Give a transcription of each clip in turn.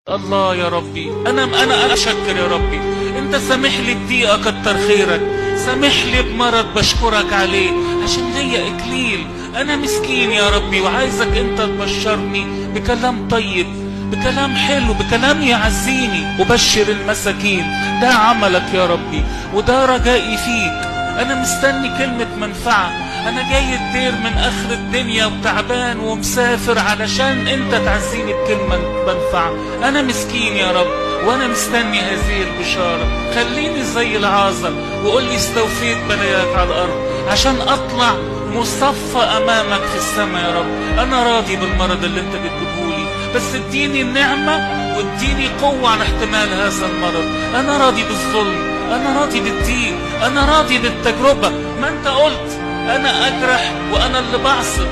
الله يا ربي، انا اشكر يا ربي، انت سامح لي بضيقه كتر خيرك، سامح لي بمرض بشكرك عليه عشان ليا اكليل. انا مسكين يا ربي وعايزك انت تبشرني بكلام طيب، بكلام حلو، بكلام يعزيني. وبشر المساكين، ده عملك يا ربي وده رجائي فيك. انا مستني كلمة منفعة، انا جاي الدير من اخر الدنيا وتعبان ومسافر علشان انت تعزيني بكلمة منفعة. انا مسكين يا رب وانا مستني هذه البشارة. خليني زي العازر وقول لي استوفيت بلاياك على الارض عشان اطلع مصفى امامك في السماء يا رب. انا راضي بالمرض اللي انت بتجيبهولي، بس اديني النعمة واديني قوة على احتمال هذا المرض. انا راضي بالظلم، انا راضي بالضيق، انا راضي بالتجربة. ما انت قلت انا اجرح وانا اللي بعصب،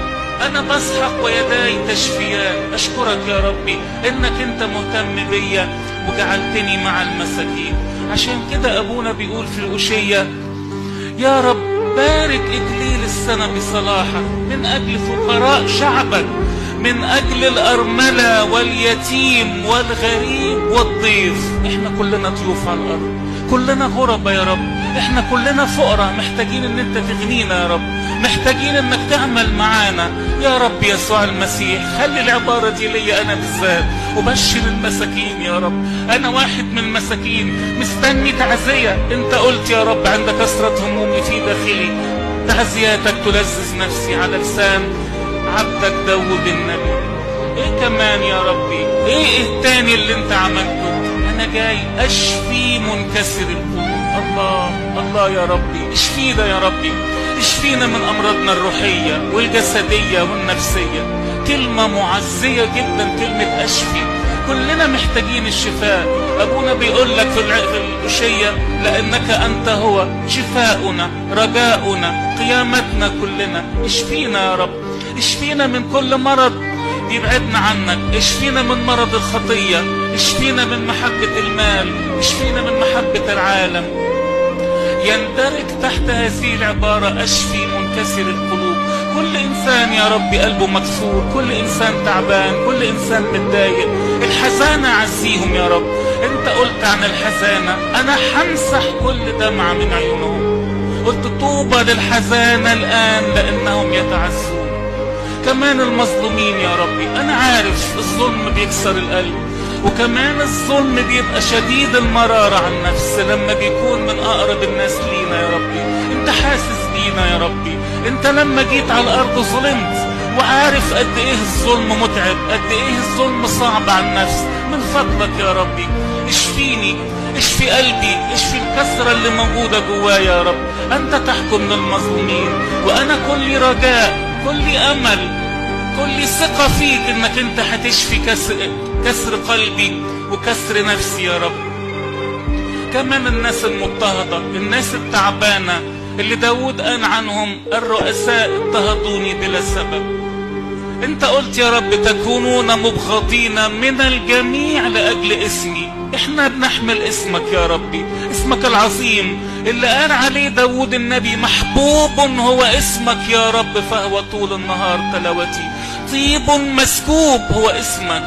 انا بسحق ويداي تشفيان. اشكرك يا ربي انك انت مهتم بيا وجعلتني مع المساكين. عشان كده ابونا بيقول في الأشية: يا رب بارك اكليل السنة بصلاحك من اجل فقراء شعبك، من اجل الارملة واليتيم والغريب والضيف. احنا كلنا ضيوف على الارض، كلنا غربة يا رب، احنا كلنا فقراء، محتاجين ان انت تغنينا يا رب، محتاجين انك تعمل معانا يا رب يسوع المسيح. خلي العبارة دي ليا انا بالذات، وبشر المساكين يا رب. انا واحد من المساكين مستني تعزية. انت قلت يا رب عند كثرة همومي في داخلي تعزياتك تلذذ نفسي على لسان عبدك داود النبي. ايه كمان يا ربي؟ ايه التاني اللي انت عملته؟ انا جاي اشفي منكسر القلوب. الله الله يا ربي، اشفينا يا ربي، اشفينا من امراضنا الروحية والجسدية والنفسية. كلمة معزية جدا كلمة اشفي. كلنا محتاجين الشفاء. ابونا بيقول لك في الأشية: لانك انت هو شفاؤنا، رجاؤنا، قيامتنا كلنا. اشفينا يا رب، اشفينا من كل مرض يبعدنا عنك، اشفينا من مرض الخطية، اشفينا من محبة المال، اشفينا من محبة العالم. يندرج تحت هذه العبارة اشفي منكسر القلوب. كل انسان يا ربي قلبه مكسور، كل انسان تعبان، كل انسان متضايق. الحزانة عزيهم يا رب. انت قلت عن الحزانة: انا حمسح كل دمعة من عيونهم. قلت طوبى للحزانة الآن لأنهم يتعزون. كمان المظلومين يا ربي، انا عارف الظلم بيكسر القلب، وكمان الظلم بيبقى شديد المرارة على النفس لما بيكون من اقرب الناس لينا يا ربي. انت حاسس بينا يا ربي، انت لما جيت على الارض ظلمت، وعارف قد ايه الظلم متعب، قد ايه الظلم صعب على النفس. من فضلك يا ربي اشفيني، اشفي قلبي، اشفي الكسرة اللي موجودة جوايا يا رب. انت تحكم للمظلومين، وانا كل رجاء، كل امل، كل ثقة فيك انك انت هتشفي كسر قلبي وكسر نفسي يا رب. كمان الناس المضطهدة، الناس التعبانة اللي داود قال عنهم: الرؤساء اضطهدوني بلا سبب. انت قلت يا رب تكونون مبغضين من الجميع لأجل اسمي. احنا بنحمل اسمك يا ربي، اسمك العظيم اللي قال عليه داود النبي: محبوب هو اسمك يا رب فهو طول النهار تلاوتي، طيب مسكوب هو اسمك.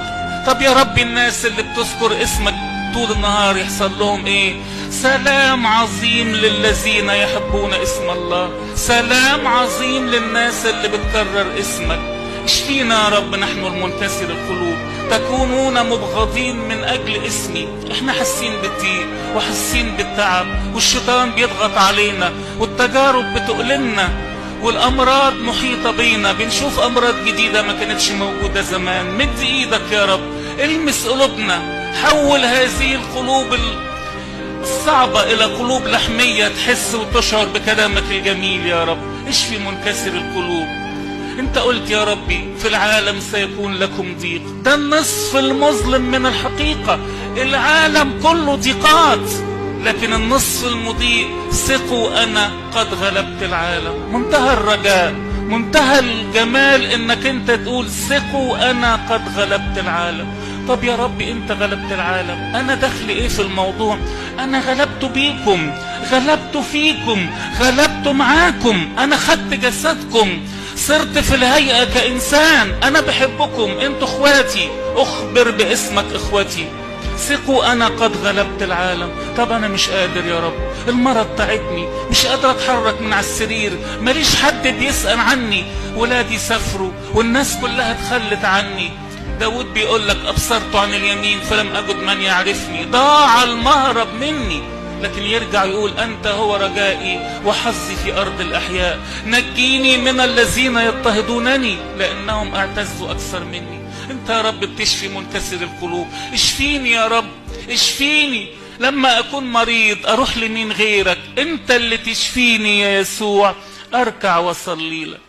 طب يا رب الناس اللي بتذكر اسمك طول النهار يحصل لهم ايه؟ سلام عظيم للذين يحبون اسم الله، سلام عظيم للناس اللي بتكرر اسمك. اشفينا يا رب نحن المنكسر القلوب. تكونون مبغضين من اجل اسمي. احنا حاسين بالضيق وحاسين بالتعب، والشيطان بيضغط علينا، والتجارب بتؤلمنا، والامراض محيطة بينا، بنشوف امراض جديدة ما كانتش موجودة زمان. مد ايدك يا رب، المس قلوبنا، حول هذه القلوب الصعبة الى قلوب لحمية تحس وتشعر بكلامك الجميل يا رب. اشفي منكسر القلوب. انت قلت يا ربي في العالم سيكون لكم ضيق. ده النصف المظلم من الحقيقة، العالم كله ضيقات، لكن النصف المضيء ثقوا انا قد غلبت العالم. منتهى الرجاء، منتهى الجمال انك انت تقول ثقوا انا قد غلبت العالم. طب يا ربي انت غلبت العالم، انا دخلي ايه في الموضوع؟ انا غلبت بيكم، غلبت فيكم، غلبت معاكم، انا خدت جسدكم، صرت في الهيئة كإنسان. أنا بحبكم، أنتوا إخواتي، أخبر باسمك إخوتي، ثقوا أنا قد غلبت العالم. طب أنا مش قادر يا رب، المرض تعبني، مش قادر أتحرك من على السرير، ماليش حد بيسأل عني، ولادي سافروا والناس كلها اتخلت عني. داود بيقول لك أبصرت عن اليمين فلم أجد من يعرفني، ضاع المهرب مني. لكن يرجع يقول أنت هو رجائي وحظي في أرض الأحياء، نجيني من الذين يضطهدونني لأنهم اعتزوا أكثر مني. أنت يا رب بتشفي منكسر القلوب، اشفيني يا رب، اشفيني. لما أكون مريض أروح لمين غيرك؟ أنت اللي تشفيني يا يسوع، أركع وأصلي لك.